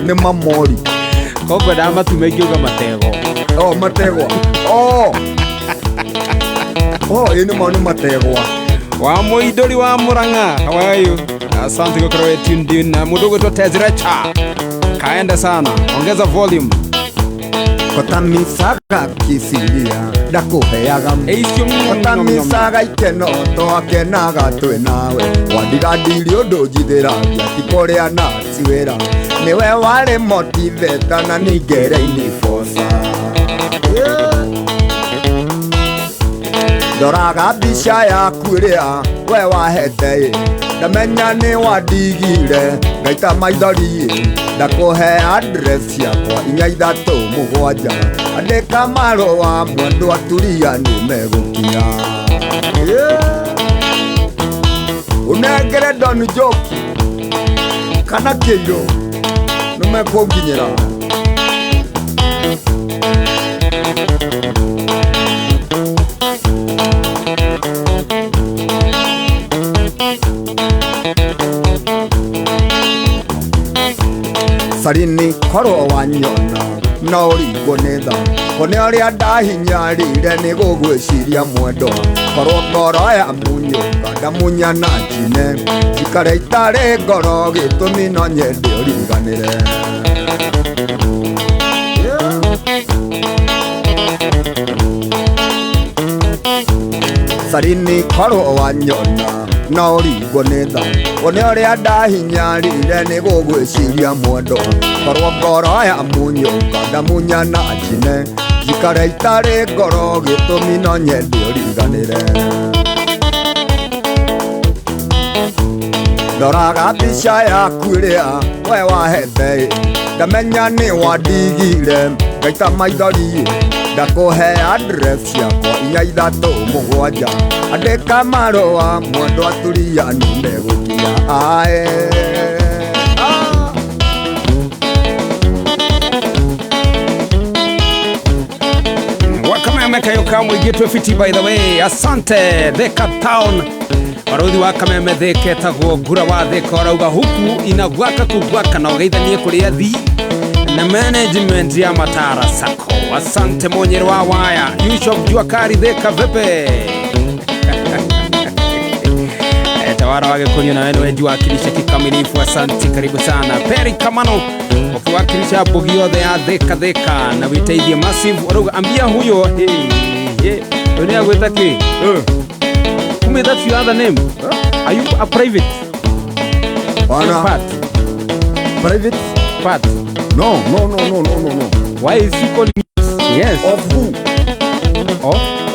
nĩ mamori. Koguo matume ingĩuga matego. Oh mategwa. Oh oh ĩ nĩ ma nĩ mategwa. Wa mũindũri wa Murang'a, how are you? Asante kwa kuwa tuned in. Na mũndũ ũgwĩtwo Tezrecha kaenda sana, ongeza volume. Kotamisaga kisiria ndakũheaga kotamisaga ikeno twakenaga twĩ nawe wandigandirie ũndũ njithĩragia ti kũrĩa na ciwĩra nĩwe warĩ motiveta na ningere-inĩ boca. Ndoraga mbica yaku ĩrĩa we wahete ndamenya nĩ wandigire ngaita maithori ndakũhe address ciakwa 4 3 7 andĩka marũa mwendwa Turia nĩ megũkinya. Ũnengere Don Njoki kana Kĩirũ nĩ mekũnginyĩra. Sarini korwo wanyona no ũringwo nĩ tha kone ũrĩa ndahinyarire nĩ gũgwĩciria mwendwa korwo ngoro ya munyũka ndamunya na njine njikare itarĩ ngoro gĩtũmi no nyende ũriganĩre. Sarini korwo wanyona no ũringwo nĩ tha one ũrĩa ndahinyarire nĩ gũgwĩciria mwendwa korwo ngoro ya munyũka ndamunya na njine njikare itarĩ ngoro gĩtũmi no nyende ũriganĩre. Ndoraga mbica yaku ĩrĩa we wahete ndamenya nĩ wandigire ngaita maithori ndakũhe address ciakwa 4 3 7 andĩka marũa mwendwa Turia nĩ megũkinya. Ae Wakameme kayo kamwe gitwe fiti by the way. Asante Thika town barothi wa Kameme Thika etagwo Ngura wa Thika arauga huku inagwaka kugwaka na ũgeithanie kũrĩa thi na management ya Matara Sacco. Asante monyero wa waya Yusuf Jua Kari Thika vipi? Tawara wage kunyo na wewe juwakilisha kikamilifu. Asante, karibu sana Perry Kamano ukiwakilisha bogi yothe ya Thika Thika na witeithie massive. Arauga ambia huyo hey hey unia gwita ki kumbe that's your other name. Are you a private? Bana. Part. Private part. No no no no no no no. Why is he calling you? Yes. Of who?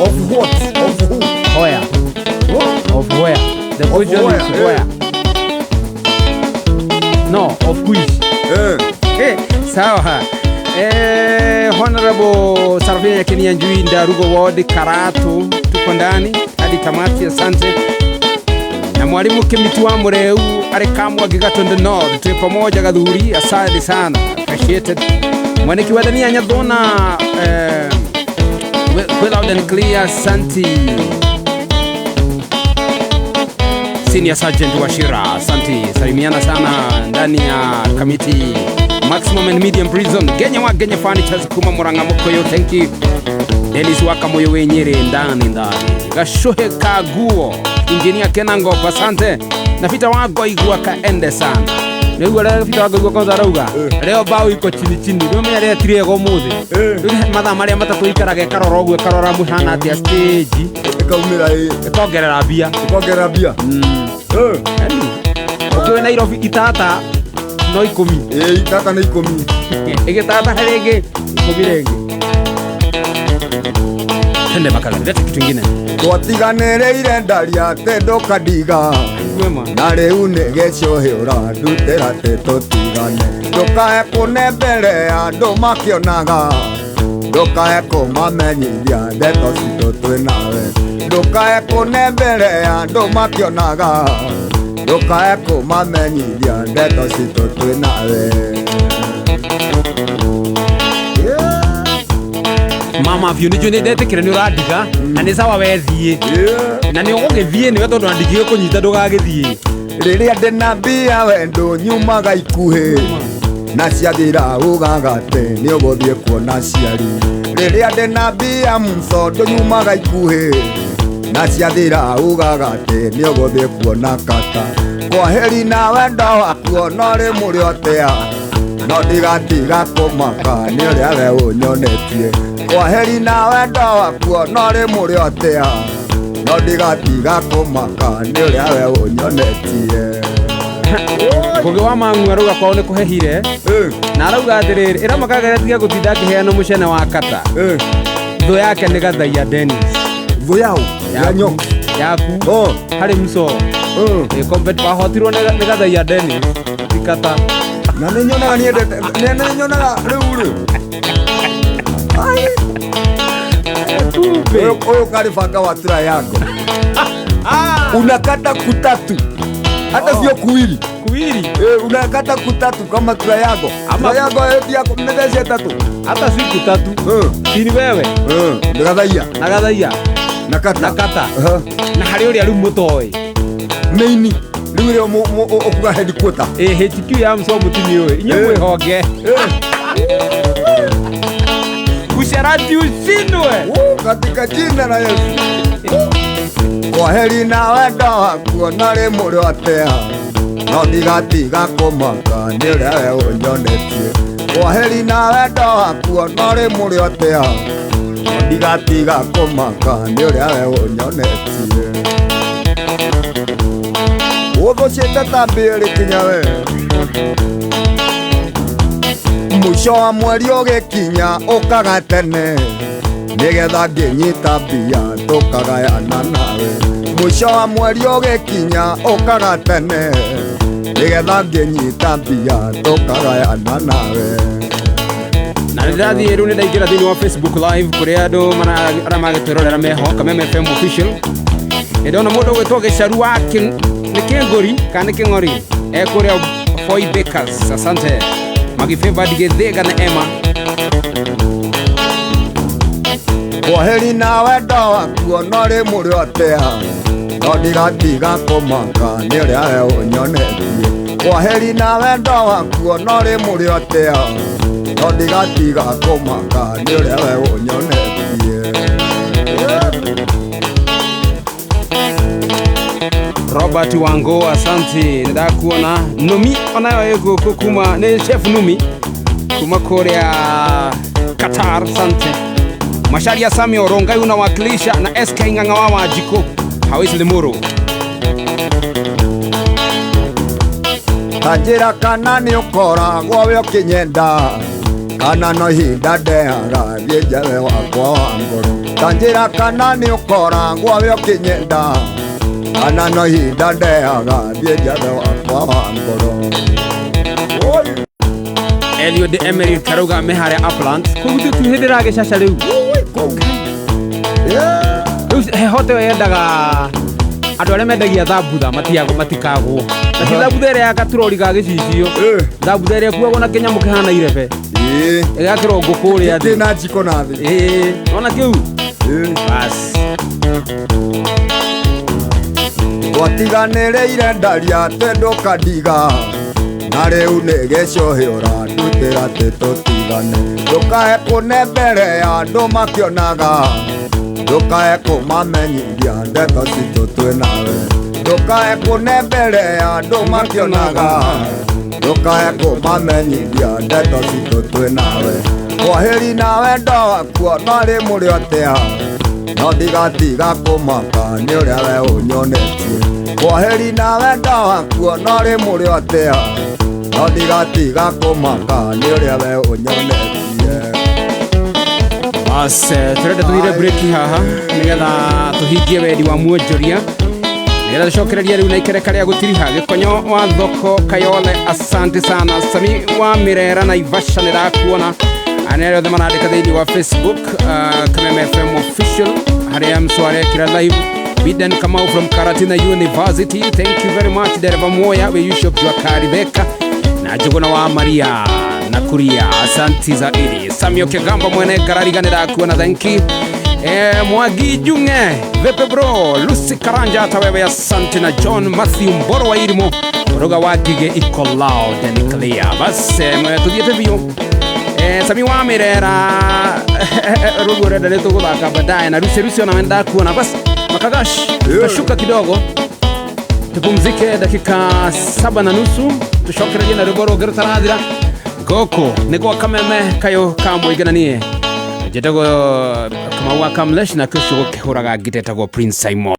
Of what? Of who? Where? What? Of where? The question is where? No, of which? Sawa. Honorable Sarvia Kenya Njui Ndarugo Ward Karatu tuko ndani hadi tamati, asante. Na mwalimu Kimitu wa Mureu arikamwa Gigatondo North tuwe pamoja gathuri, asante sana. Appreciated. Mwaniki wa Dania Nyathona well out and clear, asante. Senior Sergeant Washira, asante. Salimiana sana ndani ya kamiti Maximum and Medium Prison. Genya wa Genya Furnitures kuma Murang'a Mukoyo, thank you. Dennis Wakamoyo wenyere ndani ndani. Gashohe Kaguo, Engineer Kenango, asante. Na Peter Wago igua kaende sana. Nĩguo rĩa Peter Wangũi kwanza arauga leo bao iko chini chini. Rĩu menya rĩa tirego mũthĩ. Rĩu mathaa marĩa matatũ ikaraga ĩkarora ũguo, ĩkarora mũhana atĩa stage. Ĩkaumĩra ĩ. Ĩkongerera mbia. Ĩkongerera mbia. Yaani, ũkĩũĩ Nairobi itata no 10. Ĩ, itata nĩ 10. Ĩgĩtata rĩngĩ 10 rĩngĩ. Tende makala, leta kitu ingine. Twatiganĩrĩire ndaria atĩ ndũkandiga. Wema. Na rĩu nĩ gĩcũhĩ ũrandutĩra atĩ tũtigane. Ndũkae kũne mbere ya andũ makĩonaga. Ndũkae kũmamenyithia ndeto citũ twĩ nawe. Ndũkae kũne mbere ya andũ makĩonaga. Ndũkae kũmamenyithia ndeto citũ twĩ nawe. Mama biũ nĩnjũĩ nĩndetĩkĩra nĩ ũrandiga na nĩ sawa wethiĩ. Na nĩ ũgũgĩthiĩ nĩwe tondũ na kũnyita ndũgagĩthiĩ. Rĩrĩa ndĩna mbia we ndũnyumaga ikuhĩ. Na ciathira ugaga atĩ nĩ ũgũthiĩ kuona aciari. Rĩrĩa ndĩna mbia mco ndũnyumaga ikuhĩ. Na ciathira ugaga atĩ nĩ ũgũthiĩ kuona kata. Kwaheri na wendo waku no rĩ mũrĩ atĩa. No ndigatiga kũmaka nĩ ũrĩa we ũnyonetie. Kwaheri na wendo waku no rĩ mũrĩ atĩa. No ndigatiga kũmaka nĩ ũrĩa we ũnyonetie. Ngũgĩ wa Mang'u arauga kwao nĩ kũhehire. Na arauga atĩrĩrĩ, ĩra Makagere tiga gũtinda akĩheana mũcene wa kata. Thũ yake nĩ Gathaia Dennis. Thũ yao? Ya nyoka. Yaku. Harĩ mco. Wahotirwo nĩ Gathaia Dennis. Ti kata. Na nĩ nyonaga niendete, nĩ nyonaga rĩu rĩ. Kumbe. Ũyũ karĩ banga wa triangle. Unakata kutatu. Hata sio kuwili. Kuwili? Unakata kutatu kama triangle. Triangle yetu yako mnedesha tatu. Hata si kutatu. Si ni wewe? Nĩ Gathaia. Na Gathaia. Na kata. Na kata. Na harĩ ũrĩa rĩu mũtoĩ. Maini. Rĩu rĩo ũkuga headquarter. HQ ya mco mũtini ũyũ. Inyuĩ mwĩhonge. Usharati ushindwe. Katika jina la Yesu. Kwaheri na wendo waku no rĩ mũrĩ atĩa. No ndigatiga kũmaka nĩ ũrĩa we ũnyonetie. Kwaheri na wendo waku no rĩ mũrĩ atĩa. No ndigatiga kũmaka nĩ ũrĩa we ũnyonetie. Ũthũcĩte ta mbĩrĩ kinya we. Mũico wa mweri ũgĩkinya ũkaga tene. Nĩgetha ngĩnyita mbia tũkagayana nawe. Mũico wa mweri ũgĩkinya ũkaga tene. Nĩgetha ngĩnyita mbia tũkagayana nawe. Na nĩ ndĩrathiĩ rĩu nĩ ndaingĩra thĩinĩ wa Facebook Live kũrĩa andũ arĩa magĩtwĩrorera meho Kameme FM official. Nĩ ndona mũndũ ũgwĩtwo Gĩcaru wa nĩ Kĩngũri kana nĩ Kĩng'ori ekũrĩa Foy Bakers. Asante. Magifavored Gĩthĩga na Emma. Kwaheri na wendo waku no rĩ mũrĩ atĩa. No ndigatiga kũmaka nĩ ũrĩa we ũnyonetie. Kwaheri na wendo waku no rĩ mũrĩ atĩa. No ndigatiga kũmaka nĩ ũrĩa we ũnyonetie. Robert Wango, asante. Nĩndakuona. Numi onayo ĩgũkũ kuma nĩ Chef Numi kuma kũrĩa Qatar, asante. Masharia Samuel Rongai unawakilisha na SK Ng'ang'a wa Wanjikũ Hawezi Limuru. Ta njĩra kana nĩ ũkoragwo we ũkĩnyenda. Kana no ihinda ndeaga thiĩ njethe wakwa wa ngoro. Ta njĩra kana nĩ ũkoragwo we ũkĩnyenda. Kana no ihinda ndeaga thiĩ njethe wakwa wa ngoro. Eliud Emery Karuga me harĩa Uplands. Kũu githĩ ti hĩndĩ ĩragĩcaca rĩu? Rĩu heho ta ĩyo yendaga andũ arĩa mendagia thambutha matikagwo. Na ti thambutha ĩrĩa ya gaturori ga gĩcicio. Thambutha ĩrĩa ĩkuagwo na kĩnyamũ kĩhana irebe. Ĩgakĩrwo ngũkũ ũrĩa thĩ. Kĩna njiko na thĩ. Wona kĩu? Bas. Twatiganĩrĩire ndaria atĩ ndũkandiga. Na rĩu nĩ gĩcũhĩ ũrandutĩra atĩ tũtigane. Ndũkae kũne mbere ya andũ makĩonaga. Ndũkae kũmamenyithia ndeto citũ twĩ nawe. Ndũkae kũne mbere ya andũ makĩonaga. Ndũkae kũmamenyithia ndeto citũ twĩ nawe. Kwaheri na wendo waku ona rĩ mũrĩ atĩa, no ndigatiga kũmaka nĩ ũrĩa we ũnyonetie. Kwaheri na wendo waku ona rĩ mũrĩ atĩa, no ndigatiga kũmaka nĩ ũrĩa we ũnyonetie. Bas, turenda tuthire break haha nigetha tuhingie wendi wa muonjoria, nigetha tucokererie riu na ikereka ria gutiriha. Gikonyo wa thoko Kayole, asante sana. Sami wa Mirera na Ivasha, nirakuona. Anä arä othe marandä thä wa Facebook, Kameme FM official, harä a mcware kira live. Biden Kamau from Karatina University, thank you very much. Dereva Moya we Yusuf Jwakaribeka na Njuguna wa Maria na Kuria, asanti zaidi. Samio Kegamba mwene Karariga, nĩrakuona, thank you. Mwangi Junge, vipi bro? Lucy Karanja, hata wewe asante, na John Matthew Mboro wa Irimo Ruga wa Ngige, iko loud and clear. Bas, tuthiĩte biũ. Sami wa Mirera rugu renda nĩ tũgũthaka baadaye na Rusi Rusi ona ndakuona. Bas, makagash, tashuka kidogo tupumzike dakika 7:30, tucokererie na rwĩmbo rũngĩ rũtarathira. Gũkũ nĩ gwa Kameme kayũ ka mũingĩ, na niĩ njĩtagwo Kamau wa Kamlesh, na kĩcio gũkĩhũraga ngita ĩtagwo Prince Simon.